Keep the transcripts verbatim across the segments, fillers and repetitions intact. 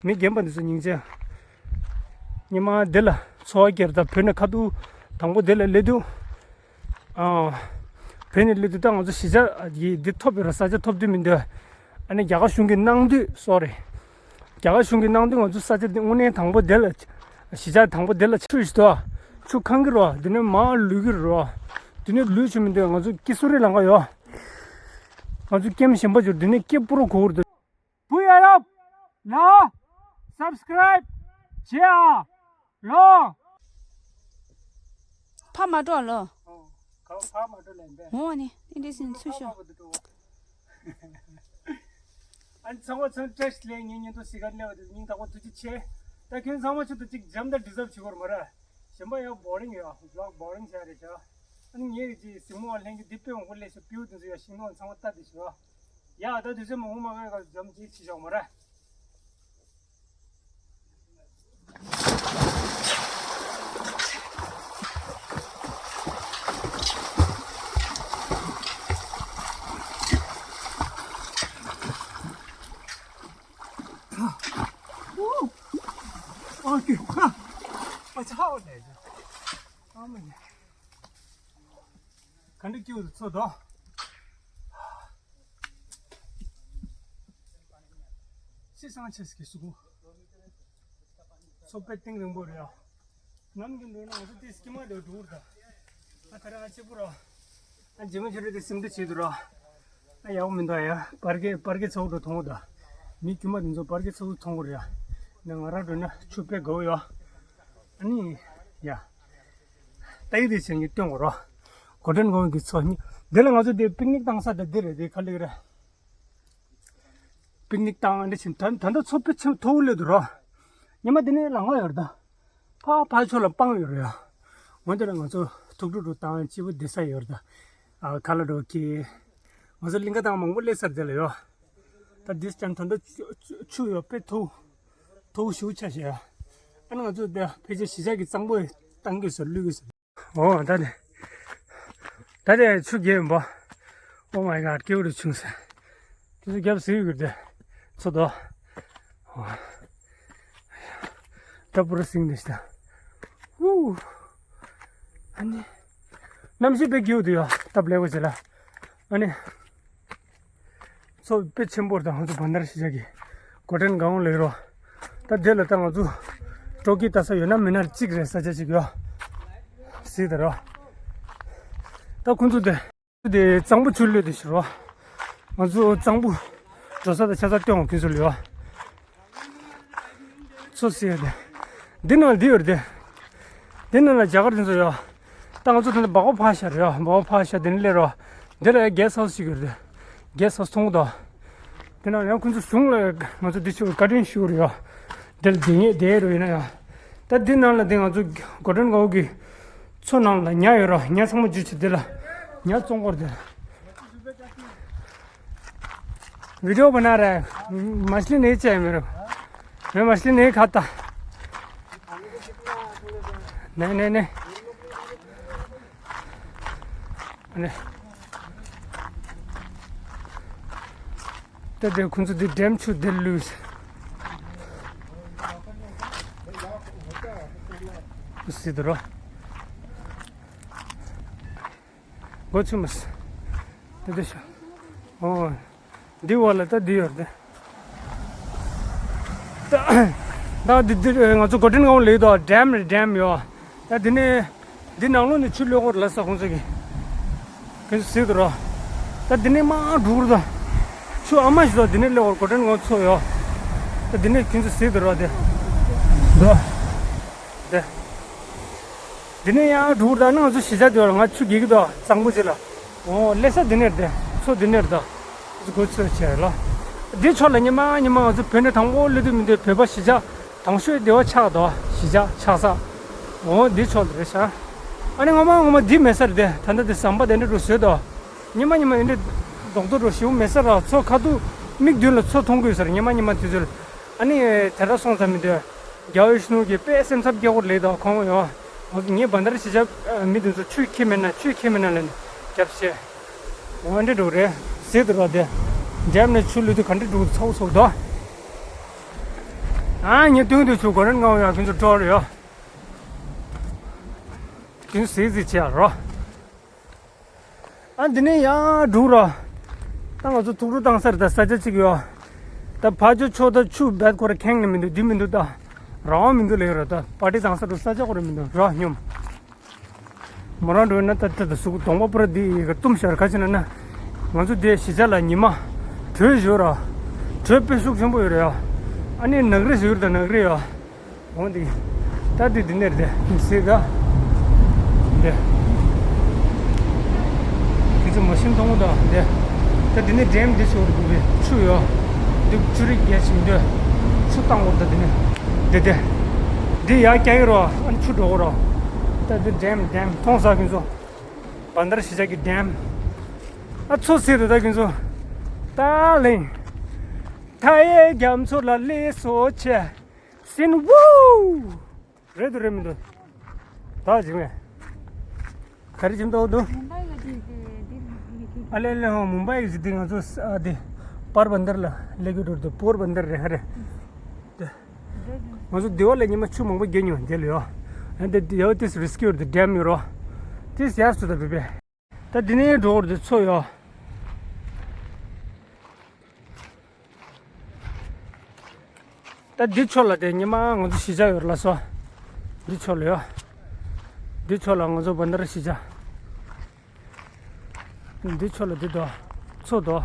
མི་རྒན་པ་འདི་ཚོ་སྙིང་རྗེ། ཉི་མ་འདི་ལ་འཚོ་བ་སྐྱེལ། ད་བོད་ནས་ཁ་ཐུག་དང་པོ་འདི་ལ་སླེབས་དུས། ཨ། བོད་ནས་སླེབས་དུས་ད་ང་ཚོ་གཞིས་ཆགས་ཀྱི་འདི་ཐོབ་ཡོད་ར། ས་ཆ་ཐོབ་དུས་མི་འདུག་ཨ་ནི་རྒྱ་གར་གཞུང་གིས་གནང་དུས། སོ་རི། རྒྱ་གར་གཞུང་གིས་གནང་དུས་ང་ཚོ་ས་ཆ་འདི་དངོས་གནས་དང་པོ་འདི་ལ། གཞིས་ཆགས་དང་པོ་འདི་ལ་ཆུ་ཞིག་འདུག་ཆུ་གང་གི་རོ། འདི་ནས་མར་ལུད་ཀྱི་རོ། འདི་ནས་ལུད་ཆུ་མི་འདུག་ང་ཚོ་སྐྱིད་སུ་རི་ལང་ག་ཡོད། ང་ཚོ་ཀེམ་གཞན་པ་ཅིག་འདི་ནས་སྐྱིད་པོ་རུ་གོ་གི་རེད། བུ་ཡ་རབས་ལ་སབ་སི་ཀ་རའིབ་བྱེད་ཨ་ལོ། ཕ་མ་འགྲོ་ལོ། ཨོ། ག་ཕ་མ་འགྲོ་ལན་པས། འོ་ནི་ཨིན་དྲི་སིན་ཚུལ་ཤོག་ཨ་ཚང་མ་ཚང་བཀྲ་ཤིས་བདེ་ལེགས། ངའི་ཉིན་ཐོ་གཟིགས་གར་སླེབས་པ་དེ་སྙིང་ཐག་པ་ཐུགས་རྗེ་ཆེ། ད་ཁྱོད་ཚང་མ་ཆུ་དུ་གཅིག་འཇམ་དང་ཌི་ཛརབ་བྱེད་དགོས་རེད་མ་ར། གཞན་པ་ཡང་བོ་རིང་ཡོད། བི་ལོག་བོ་རིང་བྱས་རེད་ཤག་ཨ་ནི་ངའི་གི་གཟིགས་མོ་བ་ལྷན་རྒྱས་འདི་དཔེ་འོང་གོ་ལས་ཤག་བིའུ་དེ་ཚོ་ཡ་ཤིང་སྡོང་ཚང་མ་ལྟ་དེ་ཤག་ཡ་ད་དུས་ཚོད་མང་པོ་མ་འགོར་ག་འཇམ་ཅིག་བྱེད་ཤོག་མ་ར། ཨོ་ཀེ། ཨ་ཅག་ཨོ་ནེ། ཨ་མ་ནེ། ག་འདྲ་སྐྱིད་པོ་འཚོ་དོ། ཤི་སང་ཆེ་སི་ཀི་སུ་གུ། མཚོ་དཔེ་གཏིང་རིང་པོ་རེད་ཡ། ནམ་རྒྱུན་འགྲོ་ན་ང་ཚོ་དེ་སྐྱིད་མ་དེ་འགྲོ་གི་རེད་ད། ཨ་ཁ་ར་ང་གཅིག་པུ་ར། ཨ་རྗེ་མོ་ཁྱོད་ར་དེ་སེམས་ཁྲལ་བྱེད་དུ་ར། ཨ་ཡག་པོ་མི་འདུག་ཡ། པར་གི་པར་གི་ཚ་བོ་འགྲོ་མཐོང་གི་འདུག་མི་དཀྱུས་མ་དེ་ཚོ་པར་གི་ཚ་བོ་མཐོང་གི་རེད་ཡ། ནས་ང་ར་འགྲོ་ན་ཆུ་དཔེ་དགའ་བོ་ཡ། ཨ་ནི། ཡ། ད་ཡི་དེ་བྱས་ངས་སྟོན་གོ་རོ། གོ་ཌེན་གོང་གི་མཚོ་ནི། འདི་ལ་ང་ཚོ་དེ་པིག་ནིག་བཏང་ས་དེ་འདི་རེད། དེ་ག་ལེགས་རེད། པིག་ནིག་བཏང་འདི་བྱས་ད་ད་ལྟ་མཚོ་དཔེ་ཆེན་མཐོ་བོ་སླེབས་འདུག་རོ། ཉི་མ་འདི་ནས་ལང་ག་ཡོད་རེད་ད། ཕ་ཕ་ཕྱོགས་ལ་སྤང་ཡོད་རེད་ཡ། འོན་ཏེ་ལ་ང་ཚོ་ཐུག་ཐུག་འགྲོ་བཏང་སྐྱིད་པོ་བསྡད་ས་ཡོད་རེད་ད། ཨ་ཁ་ལག་འགྲོ་གི། ང་ཚོ་གླིང་ག་དང་མང་པོ་སླེབས་ཚར་དེ་ལ་ཡོད། ད་འདི་ལྟར་ད་ལྟ་ཆུ་ཆུ་ཡོད་དཔེ་མཐོ་བོ། མཐོ་བོ་ཞེ་པོ་ཆགས་ཤག་ཡ། ཨ་ནི་ང་ཚོ་འདི་ཕལ་ཆེར་གཞིས་ཆགས་ཀྱི་གཙང་པོ་བཏང་གི་སོ་བླུག་གི་སོ། ཨོ་ད་དེ། ད་དེ་ཆུ་རྒྱས་ཡིན་པ། Oh my god སྐྱིད་པོ་རུ་བྱུང་ས། དེ་ཚོ་རྒྱབ་ཟིག་ཡོད་དེ། མཚོ་དོ། ཨོ། ད་པུ་ར་སིང་དེ་ཤི་ད། ཝུ། ཨ་ནི། གནམ་གཤིས་དཔེ་སྐྱིད་པོ་འདུག་ཡ། སྟབས་ལེགས་པོ་བྱེད་ལ། ཨ་ནི། མཚོ་དཔེ་ཆེན་པོ་རེད་ད། ང་ཚོ་བན་དར་གཞིས་ཆགས་ཀྱི་གོ་ཊན་གའོན་ལེགས་རོ། ད་དེ་ལ་ད་ང་ཚོ་སྤྲོ་སྐྱིད་ལྟ་ས་ཡོད་ན་མེད་ན་གཅིག་རེད། ས་ཆ་ཞིག་ཡོད། གཟིགས་དང་རོ། ད་ཁོང་ཚོ་དེ་དེ་གཙང་པོ་ཆུ་གློད་དེ་ཞིག་རོ། ང་ཚོ་གཙང་པོ་འགྲོ་ས་དང་ཆ་ས་སྟོན་འོང་ཁྱོད་ཚོ་ལ་ཡོད། མཚོ་ཟེར་ཡ་དེ། འདི་ནང་འདི་ཡོད་རེད་དེ། འདི་ནང་ལ་རྒྱ་གར་དེ་ཚོ་ཡོད། ད་ང་ཚོ་དེ་འདྲ་སྦག་སྦག་ཕག་ཤ་རེད་ཡ། སྦག་སྦག་ཕག་ཤ་དེ་ནས་སླེབས་རོགས། འདི་ལ་ཡ་གེ་སི་ཧའུ་སི་ཞིག་ཡོད་རེད། གེ་སི་ཧའུ་སི་མཐོང་གི་འདུག་དེ་ནང་ཡང་ཁོང་ཚོ་ཟུང་ལ་ང་ཚོ་འདི་ཆུ་བཀའ་དྲིན་ཞུ་རེད་ཡ། འདི་ལ་བསྡད་ངེས་བསྡད་རོགས་ཡིན་ན་ཡ། ད་འདི་ནང་ལ་དེ་ང་ཚོ་གོ་ཊན་གའོན་གི་མཚོ་ནང་ལ་ཉ་ཡོད་ར། ཉ་ཚང་མ་འཇུ་བྱེད་དེ་ལ་ཉ་བཙོང་གོ་རེད་དེ། वीडियो बना रहा है। मछली नहीं चाहिए मेरे को। मैं मछली नहीं खाता। नहीं, नहीं, नहीं। नहीं। ད་དེ་ཁོང་ཚོ་འདི་ཌེམ་ཆུ་འདིར་བླུགས། སྲིད་དུ་རོ། སྒོ་ཆུ་མ་སྲིད། དེ་དེ་ཤོ། ཨོ། འདི་བ་ལ་ད་འདི་ཡོད་དེ། ད་ད་འདི་འདི་ང་ཚོ་གོ་ཊན་གའོན་ལེགས་དོ། ཌེམ་རེད། ཌེམ་ཡོད། ད་འདི་ནས་འདི་ནང་ལོགས་ནས་ཆུ་སླེབས་ཀྱི་རེད་ལབ་ས་ཁོང་ཚོ་གིས། ཁོང་ཚོ་ཟེར་གྱི་འདུག་ར། ད་འདི་ནས་མར་འགྲོ་གི་རེད་ད། ཆུ་ཨ་མ་ཞིག་འདུག་འདི་ནས་སླེབས་ཀྱི་རེད། གོ་ཊན་གའོན་མཚོ་ཡོད། ད་འདི་ནས་ཁོང་ཚོ་ཟེར་གྱི་འདུག་ར་དེ། འདུག་དེ། འདི་ནས་ཡར་འགྲོ་གི་རེད་ད། ང་ཚོ་གཞིས་ཆགས་འདི་བ་ལ་ང་ཆུ་རྒྱག་གི་འདུག་གཙང་པོ་ཅིག་ལ། འོ་སླེབས་ས་འདི་ནས་རེད་དེ། མཚོ་འདི་ནས་རེད་ད། སྒོ་ཚོད་བྱས་ལ། འདི་ཕྱོགས་ལ་ཉི་མ་ཉི་མ་ང་ཚོ་བོད་ནས་དང་པོ་སླེབས་དུས་མི་འདུག་བོད་པ་གཞིས་ཆགས་དང་ཤོས་སྡེ་བ་ཆགས་འདུག་གཞིས་ཆགས་ཆགས་ས། འོ་འདི་ཕྱོགས་ལ་རེད་ཤག་ཨ་ནི་ངོ་མ་ངོ་མ་འདི་མེད་ས་རེད་དེ། ད་ལྟ་འདི་ཟམ་པ་དེ་འདྲ་རུ་བཟོས་འདུག་ཉི་མ་ཉི་མ་ཡིན་འདྲ་རྡོག་རྡོག་རུ་ཞེ་པོ་མེད་ས་ར། མཚོ་ཁ་ཐུག་མིག་མདུན་ལ་མཚོ་མཐོང་གི་ཡོད་ས་རེད་ཉི་མ་ཉི་མ་དུས་ཚོད་ལ། ཨ་ནི་དེ་འདྲ་སོང་ཙང་མི་འདོད། རྒྱལ་བའི་ཤུལ་ནུར་གྱིས་དཔེ་སེམས་འཚབ་སྐྱེ་སྐོར་ལས་དང་ཁོང་ཡོང་། ངས་བན་དར་གཞིས་ཆགས་མི་དེ་ཚོ་ཆུ་ཁྱེར་མེད་ན་ཆུ་ཁྱེར་མེད་ན་ལབ་ནས་རྒྱབ་བཤད། འོ་འདྲ་འགྲོ་རེད་ཟེར་དུ་ར་དེ། འཇམ་ནས་ཆུ་ལུད་དུ་ག་འདྲ་འགྲོ་ཚ་བོ་ཚ་བོ་དོ། ཨ་ཉི་སྟོན་དུ་ཆུ་གོ་རན་ངའོ་ཡ་ཁྱོད་ཚོ་འགྲོ་རེ་ཡོ། ཁྱོད་ཚོ་སི་སི་བྱེད་རོ། ཨ་འདི་ནས་ཡར་འགྲོ་ར། ད་ང་ཚོ་ཐུགས་སྤྲོ་བཏང་ས་རེད། ད་ས་ཆ་གཅིག་ཡོད། ད་ཕ་ཇོ་ཆོ་ད་ཆུ་བད་ཁོ་ར་ཁེངས་ནས་མི་འདུག་འདི་མི་འདུག་ད་རང་དབང་མི་འདུག་ལེ་ར། ད་པར་ཊི་བཏང་ས་རུ་ས་ཆ་ཁོ་ར་མི་འདུག་ར་སྙོམས། མོ་རང་འགྲོ་ན་ད་ད་ད་གཟུགས་གདོང་པ་པུ་ར་འདི་ཡི་ག་བཏུམ་ཤར་ཁ་ཕྱེ་ན་ན། ང་ཚོ་འདི་གཞིས་ཆགས་ལ་ཉི་མ་དྲོད་ཞོ་ར། དྲོད་དཔེ་ཤུགས་ཆེན་པོ་ཡོད་ར་ཡ། ཨ་ནི་ནག་རི་ཞོ་ད་ནག་རི་ཡ། འོང་འདི། ད་འདི་འདི་ནས་རེད་ཟེར་ད། འདི། ཁྱེད་ཚོ་མ་ཤེས་མཐོང་གི་འདུག་འདི། ད་འདི་ནས་ཌེམ་འདི་ཆུ་འོར་དགོས་པའི་ཆུ་ཡོད། འདི་ཆུ་རིགས་རྒྱས་ཤིང་འདི། ཆུ་བཏང་འོར་ད་འདི་ནས། འདི་འདི། འདི་ཡར་རྒྱག་གི་རོ། ཨ་ནི་ཆུ་འགྲོ་གི་རོ། ད་འདི་ཌེམ་ཌེམ་མཐོང་ས་ཁྱེད་ཚོ། བན་དར་གཞིས་ཆགས་ཀྱི་ཌེམ། ཨ་མཚོ་ཟེར་དུ་ད་ཁྱེད་ཚོ། ད་ལིང་། མཐའ་ཡས་རྒྱ་མཚོ་ལ་ལྷུང་སོ་ཆེ། སིན་ཝུའུ། རེད་འདུག་རེད་མི་འདུག་ད་ཅིག་མེད། ག་རེ་བྱེད་འདུག་འདུག་མུམ་བྷའི་ལ་དེ་དེ་དེ་ཨ་ལེ་ལེ་ཧོ། མུམ་བྷའི་གི་ཟི་དེ་ང་ཚོ་ཨ་དེ་པར་བན་དར་ལ་སླེབས་ཀྱི་འགྲོ་འདུག་པོར་བན་དར་རེད་ཧ་རེ། དེ་ང་ཚོ་དེ་བ་ལ་ཉི་མ་ཆུ་མང་པོ་རྒྱག་མྱོང་དེ་ལ་ཡོ། ཨ་དེ་ཡོ་དེ་རི་སི་ཀིའུ་དེ་ཌེམ་ཡོད་རོ། དེ་ཡར་སུ་ད་བེ་བེ། ད་འདི་ནས་འགྲོ་བར་འདི་མཚོ་ཡོད། ད་འདི་ཕྱོགས་ལ་དེ་ཉི་མ་ང་ཚོ་གཞིས་ཆགས་ཡོད་ལ་སོ། འདི་ཕྱོགས་ལ་ཡོད། འདི་ཕྱོགས་ལ་ང་ཚོ་བན་དར་གཞིས་ཆགས། འདི་ཕྱོགས་ལ་འདི་དོ། མཚོ་དོ།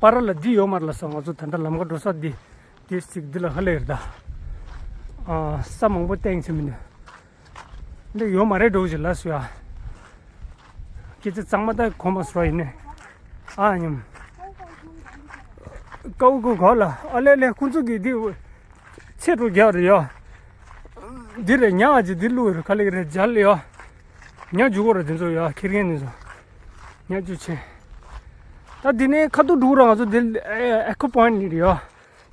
པར་ལ་འདི་ཡོད་མ་རེད་ལ་སོ། ང་ཚོ་ད་ལྟ་ལམ་ཁ་འགྲོ་ས་འདི། འདི་ཅིག་འདི་ལ་ཧ་ལས་རེད་ད། ཨ་ས་མང་པོ་སྟེང་ཆེ་མི་འདུག་འདི་ཡོད་མ་རེད་འགྲོ་ཞིག་ལ་སུ་ཡ། སྐད་ཆ་གཙང་མ་ད་གོ་མ་སོ་ཡིན་ནས། ཨ་ཉམས། ཀའུ་ཀུ་གོ་ལ་ཨ་ལེ་ལེ་ཁོང་ཚོ་གིས་འདི། ཚེ་འགྲོ་རྒྱག་རེད་ཡ། འདི་རེད་ཉག་ཅིག་འདི་བླུགས་རེད་ག་ལེ་རེད་འཇལ་ཡ། ཉག་འཇུག་གོ་རེད་དེ་ཚོ་ཡ་ཁྱེར་མཁན་དེ་ཚོ། ཉག་འཇུག་ཆེ། ད་འདི་ནས་ཁ་ཐུག་འགྲོ་ར་ང་ཚོ་འདི་ཨེ་ཨེ་ཁོ་པོ་ཨིན་ཊི་རེད་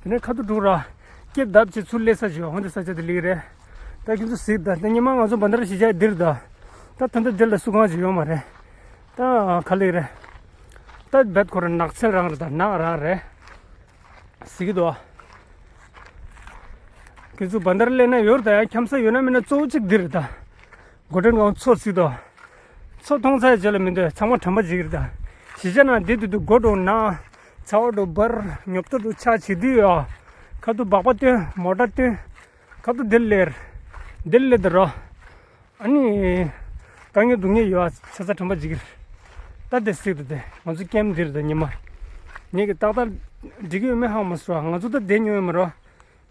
ཡ། དེ་ནས་ཁ་ཐུག་འགྲོ་ར། སྐེ་བརྡབ་བྱས་ཚུར་སླེབས་ས་ཞིག་འོང་དེ་ས་ཆ་དེ་ལིག་རེད། ད་ཁྱེད་ཚོ་གཟིགས་ད་ད་ཉི་མ་ང་ཚོ་བན་དར་གཞིས་ཆགས་འདིར་ད། ད་ད་ད་འདིར་ལ་སུ་གང་ཞིག་ཡོད་མ་རེད། ད་ག་ལེ་རེད། ད་བེད་ཁོ་ར་ནགས་ཚལ་རང་རེད་ད་ནགས་རང་རེད། གཟིགས་ཀྱི་འདུག་ཁྱེད་ཚོ་བན་དར་སླེབས་ན་ཡོད་རེད་ད་ཡང་འཁྱམ་ས་ཡོད་ན་མེད་ན་གཙོ་བོ་གཅིག་འདིར་ད། གོ་ཁྲན་གོང་མཚོ་གཟིགས་དང་། མཚོ་མཐོང་ཚར་རྗེས་ལ་མི་འདོད་ཚང་མ་དྲན་པ་བརྗེད་ཀྱི་རེད་ད། གཞིས་ཆགས་ནང་བསྡད་དུས་དུས་སྒོ་འགྲོ་ནང་། ཚ་བ་འགྲོ་འབར་ཉོབ་ཏོ་འགྲོ་ཆགས་བྱེད་དུས་ཡོ། ཁ་ཐུག་སྦག་པ་སྟོན་མོ་ཊ་སྟོན། ཁ་ཐུག་དེ་ལེར། དེ་ལེ་དེ་རོ། ཨ་ནི། དཀའ་ངལ་སྡུག་བསྔལ་ཡོད་ཨ་ཆ་ཚ་དྲན་པ་བརྗེད་ཀྱི་རེད། ད་དེ་གཟིགས་དུས་དེ་ང་ཚོ་ཀེམ་འདིར་དེ་ཉི་མ། ངེད་ཀྱི་ཏག་ཏག་འགྲིག་གི་ཡོད་མེད་ཧ་མ་སོ་ང་ཚོ་ད་བསྡད་མྱོང་ཡོད་མ་རོ།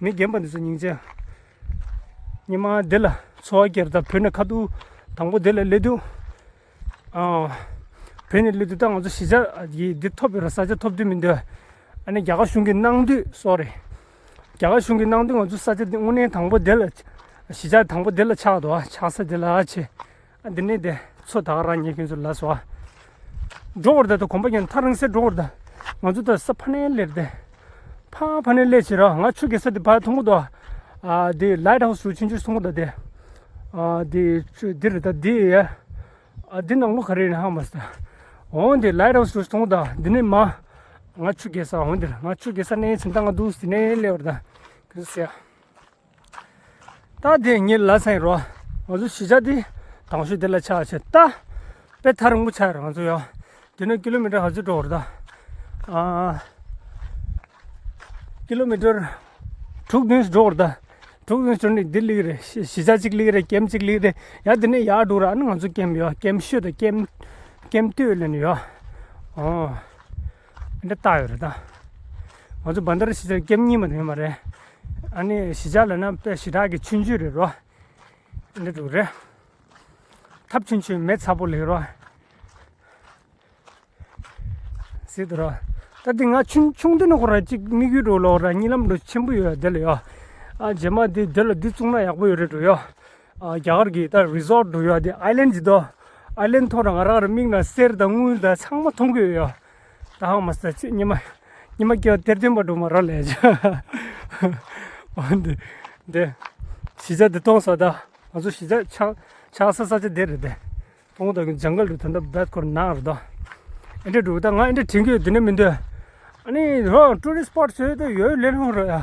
མི་རྒན་པ་འདི་ཚོ་སྙིང་རྗེ། ཉི་མ་འདི་ལ་འཚོ་བ་སྐྱེལ་ད་བོད་ནས་ཁ་ཐུག་དང་པོ་འདི་ལ་སླེབས་དུས། ཨ། བོད་ནས་སླེབས་དུས་ད་ང་ཚོ་གཞིས་ཆགས་ཡི་འདི་ཐོབ་ཡོད་ར་ས་ཆ་ཐོབ་དུས་མི་འདོད། ཨ་ནི་རྒྱ་གར་གཞུང་གི་གནང་དུས་སོ་རེ། རྒྱ་གར་གཞུང་གི་གནང་དུས་ང་ཚོ་ས་ཆ་འདི་དངོས་གནས་དང་པོ་འདི་ལ། གཞིས་ཆགས་དང་པོ་འདི་ལ་ཆགས་འདུག་ཨ་ཆགས་ས་འདི་ལ་ཨ་ཆེ། ཨ་འདི་ནས་དེ་མཚོ་ད་ག་རང་ཉེ་ཁྱོད་ཚོ་ལ་སོ་ཨ། འགྲོ་བར་ད་དུ་གོམ་པ་ཉན་ཐག་རིང་སེ་འགྲོ་བར་ད། ང་ཚོ་ད་ས་ཕ་ནས་སླེབས་ཏེ། ཕ་ཕ་ནས་སླེབས་བྱེད་ར་ང་ཆུ་རྐྱལ་ས་དེ་ཕར་མཐོང་གི་འདུག་ཨ་དེ་ལའིཊ་ཧའུ་སི་རུ་ཆུང་ཆུང་མཐོང་གི་འདུག་དེ། ཨ་དེ་ཆུ་དེ་རེད་ད་དེ་ཡ། ཨ་དེ་ནང་ལོགས་ག་རེ་ཡིན་ཧ་མ་སི་ད། འོང་དེ་ལའིཊ་ཧའུ་སི་རུ་མཐོང་གི་འདུག་དེ་ནས་མ། ང་ཆུ་རྐྱལ་ས་འོང་དེ་ར་ང་ཆུ་རྐྱལ་ས་ནས་ཕྱིན་ད་ང་འདུག་དེ་ནས་སླེབས་པ་རེད་ད། གི་སི་ཡ། ད་དེ་ངའི་ལ་སེང་རོ། ང་ཚོ་གཞིས་ཆགས་དེ་དང་ཤོས་དེ་ལ་ཆགས་བྱས་ད། དཔེ་ཐག་རིང་པོ་ཆགས་རེད་ང་ཚོ་ཡོ། དེ་ནས་ཀི་ལོ་མི་ཊར་ག་ཚོད་འགྲོ་བར་ད། ཨ། ཀི་ལོ་མི་ཊར་དྲུག་བདུན་འགྲོ་བར་ད། དྲུག་བདུན་འགྲོ་ནས་འདི་ལིག་རེད་གཞིས་ཆགས་གཅིག་ལིག་རེད་ཀེམ་གཅིག་ལིག་རེད་ཡ་དེ་ནས་ཡར་འགྲོ་ར་ཨ་ནི་ང་ཚོ་ཀེམ་ཡོ་ཀེམ་ཤོད་དང་ཀེམ། ཀེམ་སྟོད་ལེན་ཡོ། ཨོ། འདི་ལྟ་ཡོད་རེད་ད། ང་ཚོ་བན་དར་གཞིས་ཆགས་ཀེམ་གཉིས་མ་དེ་ཡོད་མ་རེད། ཨ་ནི་གཞིས་ཆགས་ལ་ན་དཔེ་ཞེ་དྲག་གི་ཆུང་ཆུང་རེད་རོ། འདི་འདུག་རེད། ཐབ་ཆུང་ཆུང་མེ་ཚ་པོ་ལེགས་རོ། ཟེར་འདུག་རོ། ད་འདི་ང་ཆུང་ཆུང་དུས་ནས་ཁོ་ར་གཅིག་དམིགས་ཡུལ་འགྲོ་ལོག་ར་གཉིད་ལམ་འགྲོ་ཆེན་པོ་ཡོད་དེ་ལ་ཡོ། ཨ་རྗེས་མ་འདི་འདི་ལ་འདི་བཙུགས་ན་ཡག་པོ་ཡོད་རེད་འགྲོ་ཡོ། ཨ་རྒྱ་གར་གྱི་ད་རི་སོར་འགྲོ་ཡོ་འདི་ཨའི་ལན་ཇི་དོ། ཨའི་ལན་ཐོག་ར་ང་རང་ར་མིག་ན་གསེར་དང་དངུལ་དང་ཚང་མ་མཐོང་གི་ཡོད་ཡོ། ད་ཧང་མ་ས་ཅི་ཉི་མ། ཉི་མ་སྐྱེ་བ་གཏེར་སྟོན་པ་འགྲོ་མ་རོ་ལས་ཅི། འོ་འདི། འདི། གཞིས་ཆགས་འདི་གཏོང་ས་ད། ང་ཚོ་གཞིས་ཆགས་ཆགས་ཆགས་ས་ས་ཆ་འདི་རེད་དེ། གཏོང་ད་གི་ཇང་གལ་རུ་ད་ལྟ་བད་ཁོར་ནག་རེད་ད། ཨེ་འདྲ་འགྲོ་ད་ང་ཨེ་འདྲ་དྲན་གི་ཡོད་འདི་ནས་མི་འདོད། ཨ་ནི་རོ་ཊུ་རི་སི་སི་པོ་ཊི་བཟོས་ད་ཡོད་ལེ་ལྷུང་རོ་ཡ།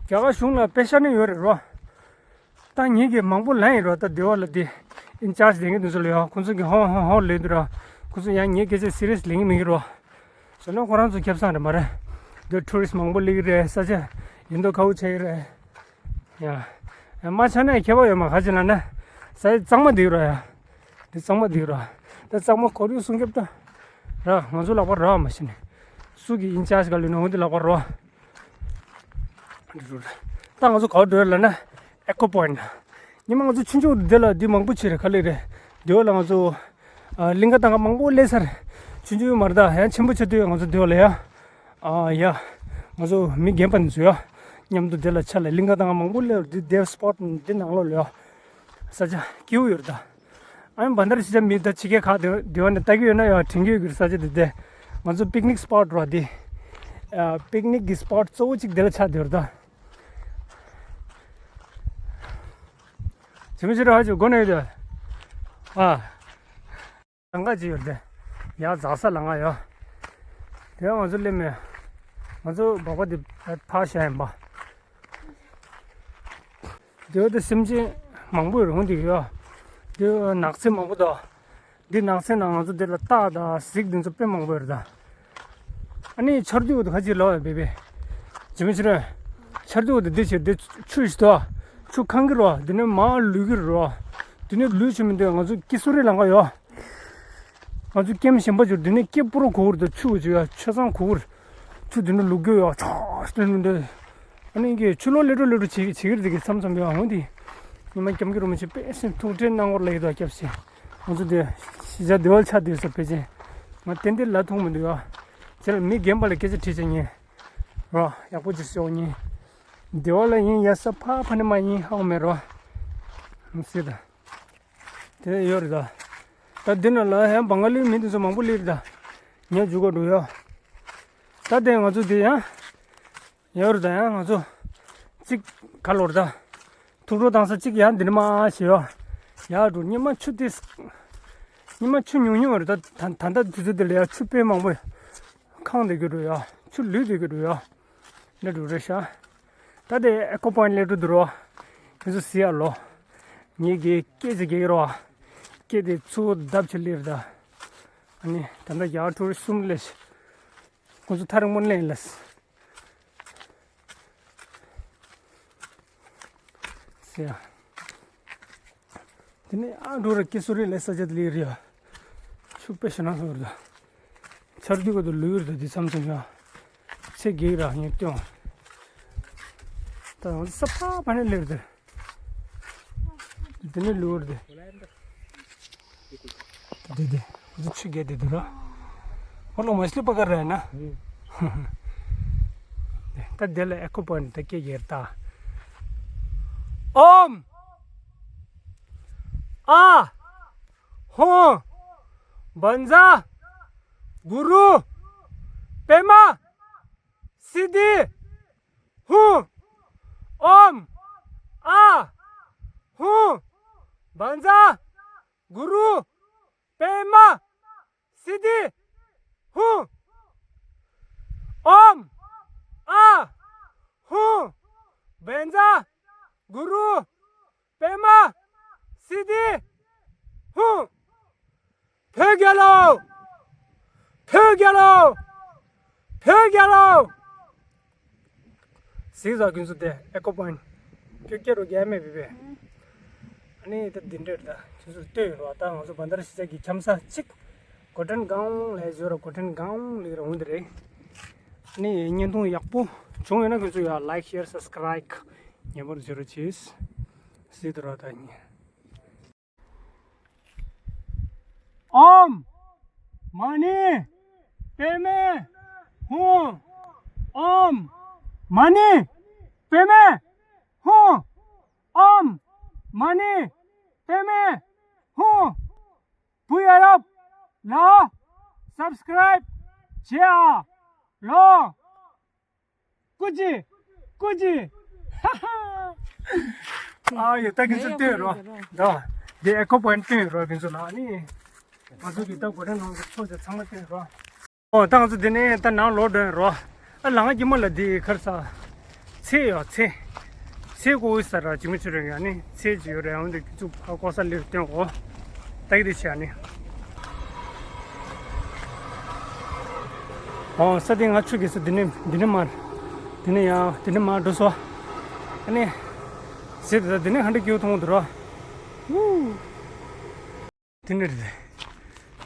རྒྱ་གར་གཞུང་ལ་པེ་ཤ་ནི་ཡོད་རེད་རོ། ད་ངེད་ཀྱི་མང་པོ་ལན་ཡིན་རོ། ད་སྡེ་བ་ལ་དེ་ཨིན་ཅར་ཇི་ལེན་གྱི་དུས་ཚོད་ལ་ཡོ། ཁོང་ཚོ་གི་ཧོ་ཧོ་ཧོ་ལེན་དུས་ར། ཁོང་ཚོ་ཡང་ངེད་སྐད་ཆ་སི་རི་ཡས་ལེན་གྱི་མེད་ཀྱི་རོ། ཟེར་ན་ཁོ་རང་ཚོ་ཁེ་བཟང་རེད་མ་རེད། འདི་ཊུ་རི་སི་མང་པོ་སླེབས་ཀྱི་རེད། ས་ཆ་ཡིན་མདོག་ཁ་པོ་ཆགས་ཀྱི་རེད། ཡ། མ་ཆ་ན་ཁྱད་པར་ཡོད་མ། ག་ཅི་ལབ་ན། ས་ཆ་གཙང་མ་འདུག་ར་ཡ། འདི་གཙང་མ་འདུག་ར། འདི་གཙང་མ་ཁོར་ཡུག་སྲུང་སྐྱོབ་ད། ར་ང་ཚོ་ལག་པ་ར་མ་ཤི་ནས། སུ་གི་ཨིན་ཅར་ཇི་ག་ལུས་ན་འོ་འདི་ལག་པ་ར། ད་ང་ཚོ་ག་པར་འགྲོ་ཡ་ལབ་ན། ཨེ་ཀོ་པོ་ཡིན་ན། ཉི་མ་ང་ཚོ་ཆུང་ཆུང་འདི་ལ་འདི་མང་པོ་ཆེ་རེད། ག་ལེ་རེད། འདི་བ་ལ་ང་ཚོ། ཨ། གླིང་ག་ཏང་ག་མང་པོ་སླེབས་ས་རེད། ཆུང་ཆུང་མ་རེད། ད་ཡང་ཆེན་པོ་ཆགས་དུས་ང་ཚོ་འདི་བ་ལ་ཡ། ཨ་ཡ། ང་ཚོ་མི་རྒན་པ་འདི་ཚོ་ཡ། མཉམ་དུ་འདི་ལ་ཆ་ལ་གླིང་ག་ཏང་ག་མང་པོ་སླེབས། འདི་དེབ་སི་པོ་ཊི་འདི་ནང་ལོགས་ལ་ཡ། ས་ཆ་སྐྱིད་པོ་ཡོད་རེད་ད། ཨ་ནི་བན་དར་ཤི་ཅ་མི་ད་ཕྱི་རྒྱལ་ཁག་དེ་དེ་བ་ནས་ལྟ་གི་ཡོད་ན་ཡང་དྲན་གི་ཡོད་གི་རེད། ས་ཆ་དེ་དེ། ང་ཚོ་པིག་ནིག་སི་པོ་ཊི་རེད་དེ། ཨ། པིག་ནིག་གི་སི་པོ་ཊི་གཙོ་བོ་གཅིག་དེ་ལ་ཆགས་བསྡད་ཡོད་རེད་ད། ཇི་མི་ཤི་ར་ཧ་ཅི་སྒོ་ནས་ཡོད་དེ། ཨ། ལམ་ཁ་ཅིག་ཡོད་དེ། ཡར་འཛེག་ས་ལམ་ཁ་ཡོད། དེ་ང་ཚོ་སླེབས་མེད། ང་ཚོ་སྦག་སྦག་དེ་ཕར་བཞག་ཡིན་པ། དེ་བ་དེ་སེམས་ཅན་མང་པོ་ཡོད་རུང་དེ་ཡོད། དེ་ནགས་ཚལ་མང་པོ་འདུག་འདི་ནགས་ཚལ་ནང་ང་ཚོ་དེ་ལ་སྟག་དང་གཟིག་དེ་ཚོ་དཔེ་མང་པོ་ཡོད་རེད་ད། ཨ་ནི་ཆར་དུས་འོ་དེ་ཁ་ཅིག་ལོག་ཡོད་པས་པས། ཇི་མི་ཤི་ར། ཆར་དུས་འོ་དེ་འདི་བྱེད་དེ་ཆུ་ཞིག་འདུག་ཆུ་གང་གི་རོ། དེ་ནས་མར་ལུད་ཀྱི་རོ། དེ་ནས་ལུད་ཆུ་མི་འདུག་ང་ཚོ་ཀི་སུ་རི་ལམ་ཁ་ཡོད། ང་ཚོ་ཀེམ་གཞན་པ་འབྱོར་དེ་ནས་སྐེ་སྤུ་རུ་གོ་གི་རེད་ད། ཆུ་བོ་ཅིག་ཡ་ཆ་ཚང་གོ་གི་རེད། ཆུ་དེ་ནས་ལུག་རྒྱུ་ཡ་ཆགས་དེ་ནས་འདི། ཨ་ནི་ཀྱི་ཆུ་ལོག་ལེ་འགྲོ་ལེ་འགྲོ་བྱེད་བྱེད་ཀྱི་རེད། དེ་གི་མཚམས་མཚམས་ཡ་འོང་དེ། ཉི་མ་སྐྱམ་གི་རུ་མི་བྱེད་པས་སེམས་ཐུགས་ཁྲལ་གནང་དགོས་ལ་ཡི་དོ་སྐྱབས་སེ། ང་ཚོ་དེ་གཞིས་ཆགས་སྡེ་བ་ཆགས་དེ་ས་ཕལ་ཆེར་ང་ཏན་ཏན་ལ་མཐོང་མི་འདུག་ཡ། ཁྱེད་ལ་མི་རྒན་པ་ལ་སྐད་ཆ་དྲིས་བྱས་ཉེ། རོ་ཡག་པོ་ཅིག་ཤོག་ཉེ། སྡེ་བ་ལ་ཡིན་ཡ་ས་ཕ་ཕ་ནི་མ་ཡིན་ཧ་གོ་མེད་རོ། སྲིད་ད། དེ་ཡོད་རེད་ད། ད་འདི་ན་ལ་ཡང་བང་ག་ལི་མི་འདི་ཚོ་མང་པོ་སླེབས་རེད་ད། ཉ་རྒྱུག་ག་འགྲོ་ཡ། ད་དེ་ང་ཚོ་འདི་ཡང་། ཡོད་རེད་ད། ཡང་ང་ཚོ་གཅིག་ག་ལོར་ད། ཐུག་འགྲོ་བཏང་ས་གཅིག་ཡང་འདི་ནི་མ་ཞེས་ཡོ། ཡ་འགྲོ་ཉི་མ་ཆུ་དེ། ཉི་མ་ཆུ་ཉུང་ཉུང་རེད་ད། ད་ད་ལྟ་དུས་ཚོད་འདི་ལ་ཡ་ཆུ་དཔེ་མང་པོ་ཁང་བསྡད་ཀྱི་འགྲོ་ཡ། ཆུ་ལུད་བསྡད་ཀྱི་འགྲོ་ཡ། འདི་འགྲོ་རེད་ཤག་ད་དེ་ཨེ་ཀོ་པོ་ཡིན་ཊི་སླེབས་འགྲོ་འདུག་རོ། ཁྱེད་ཚོ་གཟིགས་ཡ་ལོ། ངེད་ཀྱི་སྐད་ཅིག་རྒྱག་གི་རོ། སྐད་དེ་ཚུར་བརྡབ་ཆེ་སླེབས་རེད་ད། ཨ་ནི་ད་ལྟ་ཡ་ཊུ་རི་སི་ཊི་གསུམ་སླེབས་ཤག་ཁོང་ཚོ་ཐག་རིང་པོ་ནས་སླེབས། ཟེར་ཡ། དེ་ནས་ཨ་འགྲོ་ར་ཀི་སུ་རི་ལ་ས་ཆ་དེ་ལ་ཡོད་རེད་ཡ། ཆུ་དཔེ་ཞེ་ན་སོང་རེད་ད། ཆར་དུས་ག་དུ་ལུས་རེད་ད། དེ་མཚམས་མཚམས་ཡ། ཚེ་གེག་ར་ཡིན་སྟོན། ད་ང་ཚོ་ས་ཕ་ཕ་ནས་སླེབས་རེད་ད། དེ་ནས་ལུས་རེད་ད། དེ་དེ། ཁོ་ཚོ་ཆུ་རྒྱག་བསྡད་འདུག་ར། ཁོ་ལོ་མ་སླེབས་པ་ག་ར་ཡིན་ན། ད་དེ་ལ་ཨེ་ཁོ་པོ་ཡིན་ད་སྐད་རྒྱག་ད། ཨོཾ། ཨཱཿཧཱུྃ། བཛྲ་གུ་རུ་པདྨ་སིདྡྷི་ཧཱུྃ། ཨོཾ་ཨཱཿཧཱུྃ། བཛྲ་གུ་རུ་པདྨ་སིདྡྷི་ཧཱུྃ། ཨོཾ་ཨཱཿཧཱུྃ། བཛྲ་གུ་རུ་པདྨ་སིདྡྷི་ཧཱུྃ། བོད་རྒྱལ་ལོ། བོད་རྒྱལ་ལོ། བོད་རྒྱལ་ལོ། གཟིགས་ས་ཁྱེད་ཚོ་དེ་ཨེ་ཀོ་པོ་ཡིན་ཊི་སྐྱོ་སྐྱོ་རུ་རྒྱལ་མེད་པས་པས། ཨ་ནི་ད་འདི་འདྲ་རེད་ད། ཁྱེད་ཚོ་ལྟོས་ཡོད་རོགས། ད་ང་ཚོ་བན་དར་ཤི་ཅ་གི་འཁྱམ་ས་གཅིག་གོ་ཊན་གང་ལས་བཟོས་ར། གོ་ཊན་གང་ལས་ར་འོང་དེ་རེད། ཨ་ནི་བརྙན་ཐུང་ཡག་པོ་བྱུང་ཡོད་ན་ཁྱེད་ཚོ་ཡ་ལའིཀ་ཤེར་སབ་སི་ཀ་རའིབ་ཉན་པར་བྱེད་རོགས་གྱིས། གཟིགས་དུ་རོགས་ད་ཉིན། ཨོཾ་མ་ཎི་པདྨེ་ཧཱུྃ། ཨོཾ་མ་ཎི་པདྨེ་ཧཱུྃ། ཨོཾ་མ་ཎི་པདྨེ་ཧཱུྃ། བུ་ཡ་རབས་ལ་སབ་སི་ཀ་རའིབ་བྱེད་ཨ་ལོ། ཀུ་ཅི། ཀུ་ཅི། ཨ་ཡེ་ད་ཁྱེད་ཚོ་ལྟོས་རོགས། ད་དེ་ཨེ་ཀོ་པོ་ཡིན་ཊི་ལྟོས་རོགས། ཁྱེད་ཚོ་ལ་ཨ་ནི་ང་ཚོ་གི་ད་གོ་ཊན་ནང་གི་ཕྱོགས་དེ་ཚང་མ་ལྟོས་རོགས། ཨོ་ད་ང་ཚོ་དེ་ནས་ད་ནང་ལོག་འགྲོ་ཡིན་རོགས། ཨ་ལང་ཀི་མ་ལ་དེ་ཁར་ས་ཚ་ ཚལ་ཡོད་ཚལ། ཚལ་ཀོ་ས་ར་ཇི་མི་ཆུ་རེད་ཡ་ནི་ཚལ་ཅི་ཡོད་རེད་ཡང་འདི་ཚུགས་ཁ་ཀོ་ས་ལེར་སྟོན་འོ། ད་གི་དེ་བྱས་ནི། ཨོ་ས་དེ་ང་ཆུ་གི་ས་འདི་ནི་འདི་ནི་མར། འདི་ནི་ཡང་འདི་ནི་མར་འགྲོ་སོ། ཨ་ནི། ཚལ་དེ་འདི་ནི་ཧ་འདྲ་སྐྱིད་མཐོང་འདུག་རོ། ཝུ། དེ་འདྲ་རེད།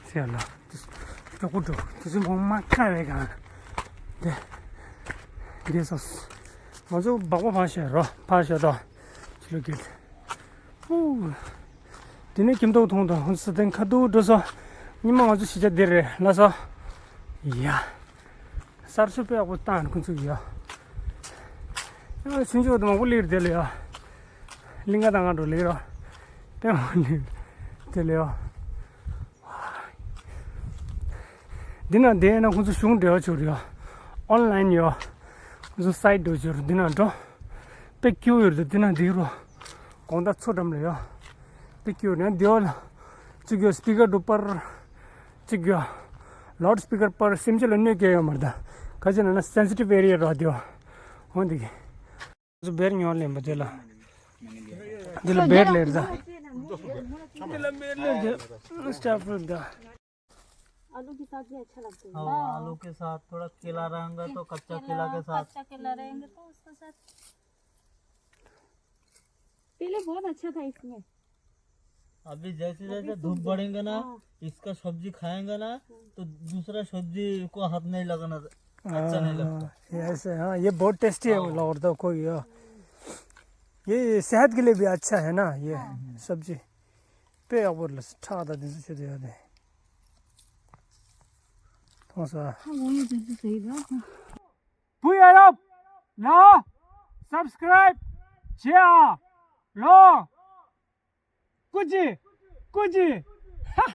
ཟེར་ལ། མགྱོགས་པོ་འགྲོ། དེ་ཚོ་མོ་མ་ཁ་བའི་གང་། དེ། དེ་སོ། ང་ཚོ་སྦག་སྦག་ཕར་བཞག་རོ། ཕར་བཞག་དོ། ཕྱི་ལོགས་ཀྱི། ཧུ། དེ་ནས་ཁྱིམ་ཐོག་མཐོང་དང་ཧུན་སི་དེ་ཁ་ཐུག་འགྲོ་སོ། ཉི་མ་ང་ཚོ་གཞིས་ཆགས་འདིར་རེད་ལ་སོ། ཡ། གསར་ཤོག་དཔེ་ཡག་པོ་བཏང་ཁོང་ཚོས་ཡ། ཡང་ཆུང་ཆུང་དུ་མང་པོ་སླེབས་དེ་ལ་ཡ། གླིང་ག་དང་ང་འགྲོ་ལེགས་རོ། དཔེ་མང་ནི་དེ་ལ་ཡ། འདི་ན་བསྡད་ན་ཁོང་ཚོ་གཞུང་འབྲེལ་བ་བྱུང་རེད་ཡ། ཨོན་ལན་ཡ། ཁོང་ཚོ་སའིཊ་འགྲོ་བྱུང་རེད་འདི་ན་འགྲོ། དཔེ་སྐྱིད་ཡོད་རེད་འདི་ན་འདི་རོ། དགོང་དག་མཚོ་འགྲམ་ལ་ཡ། དཔེ་སྐྱིད་ཡོད་རེད་འདི་བ་ལ། གཅིག་ཡོད་སི་པི་ཀར་འགྲོ་པར། གཅིག་ཡོད། ལའུཌ་སི་པི་ཀར་པར་སེམས་ཅན་ལ་གནོད་སྐྱེལ་ཡོད་མ་རེད་ད། ག་ཅི་ན་ན་སེན་སི་ཊིབ་ཨེ་རི་ཡ་ར་དེ་བ། འོ་འདི་གི། སུ་བེར་ཉོ་ལེན་པ་དེ་ལ། འདི་ལ་བེར་ལེར་ད། འདི་ལ་བེར་ལེར་ད། སི་ཊར་ཕུ་རུཊ་ད། आलू के साथ भी अच्छा लगता है। हाँ, आलू के साथ थोड़ा केला रहेगा तो कच्चा केला के साथ। कच्चा केला रहेंगे तो उसके साथ। पहले बहुत अच्छा था इसमें। अभी जैसे जैसे धूप बढ़ेंगे ना, हाँ। इसका सब्जी खाएंगे ना, तो दूसरा सब्जी को हाथ नहीं लगाना, अच्छा नहीं लगता। ये ऐसे, हाँ, ये बहुत टेस्टी है। हाँ। और तो कोई, ये सेहत के लिए भी अच्छा है ना, ये सब्जी। དཔེ་ཡག་པོ་རེད་ལ་ཁྲག་དང་དེ་ཚོ་ཆེད་དུ་ཡོད་དེ། མཐོང་ས། ཁ་ལོ་ཡོད་དེ་ཚོ་ཟེར་རོགས། བུ་ཡ་རབས། ལ། སབ་སི་ཀ་རའིབ། བྱེད་ཨ། ལོ། ཀུ་ཅི། ཀུ་ཅི།